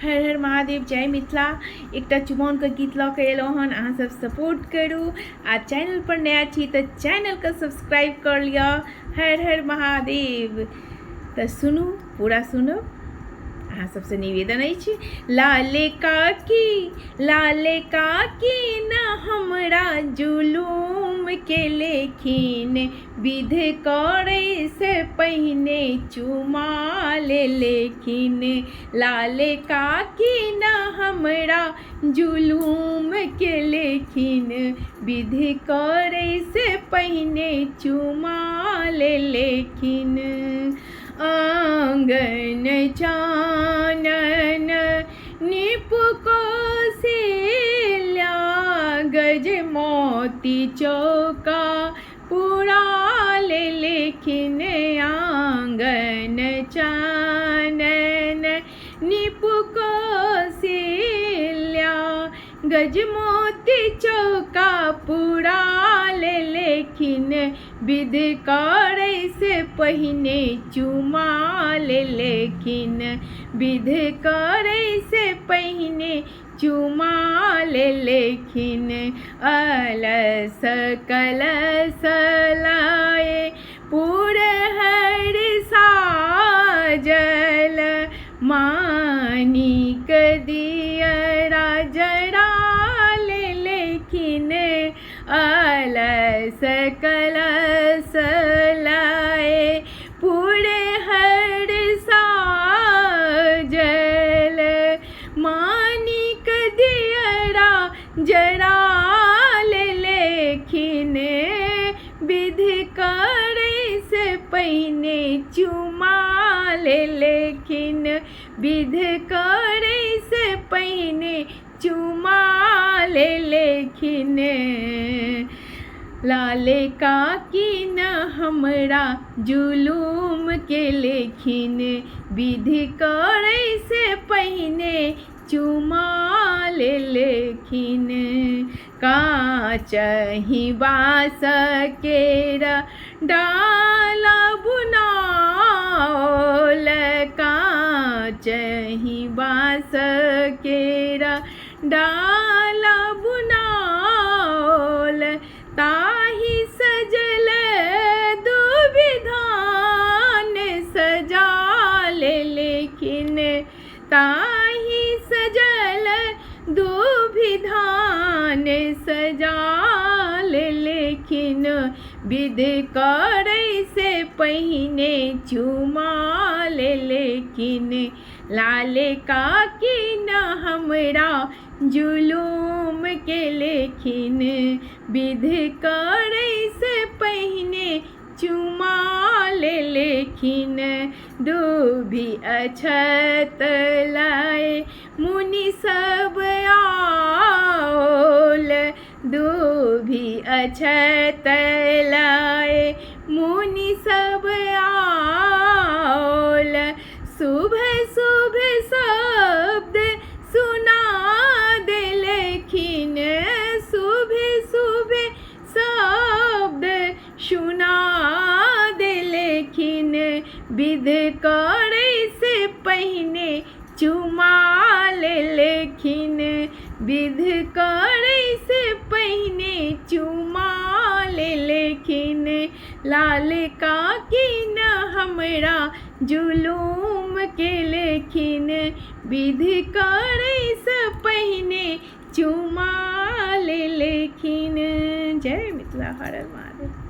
हर हर महादेव, जय मिथिला। एकटा चुमाओनके गीत लऽ कऽ एलहुँ हन, अहाँसभ सपोर्ट करू आ चैनल पर नया छी तऽ चैनलके सब्सक्राइब कर लिअ। हर हर महादेव। तऽ सुनू, पूरा सुनू। अहाँ सबसँ निवेदन अछि, लाले काकी, लाले काकी न हमरा जुलूम के लेखिन, विध करै से पहिने चुमा ले लेखिन। लाले काकी न हमरा जुलूम के लेखिन, विध करै से पहिने चुमा ले लेखिन। आंगन चानन निप कोसिल्या, गज मोती चौका पुरा ले लेखिन। आंगन चानन निप कोसिल्या, गज मोती चौका पुरा ले लेखिन। विध करै से पहिने चुमा ले लेखिन, विध करै से पहिने चुमा ले लेखिन। अलस कलस लाए पुरहर साजल, मानिक दियरा जरा ले लेखिन। अलस कलस लाए पुरहर साजल, मानिक दियरा जरा ले लेखिन। विध करै से पहिने चुमा ले लेखिन, विध करै से पहिने चुमा ले लेखिन। लाले काकी न हमरा जुलूम के लेखिन, विध करै से पहिने चुमा ले लेखिन। काचही बाँस केर डाला बुनाओल, काचही बाँस केर डाला बुनाओल, ताहि सजल दुविधान सजा ले लेखिन। ताहि सजल दुविधान सजा ले लेखिन। विध करै से पहिने चुमा ले लेखिन। लाले काकी न हमरा जुलूम के लेखिन, विध करै से पहिने चुमा ले लेखिन। दूभि अछत लाए मुनि सब आओल, दूभि अछत लाए मुनि सब आओल, शुभ शुभ शब्द सुना देलखिन। शुभ शुभ शब्द सुना देलखिन। विध करै से पहिने चुमा लेलखिन, विध करै से पहिने चुमा लेलखिन। लाल काकी न हमरा जुलूम के लेखिन, विध करै से पहिने चुमा लेलखिन। जय मिथिला, हर हर महादेव।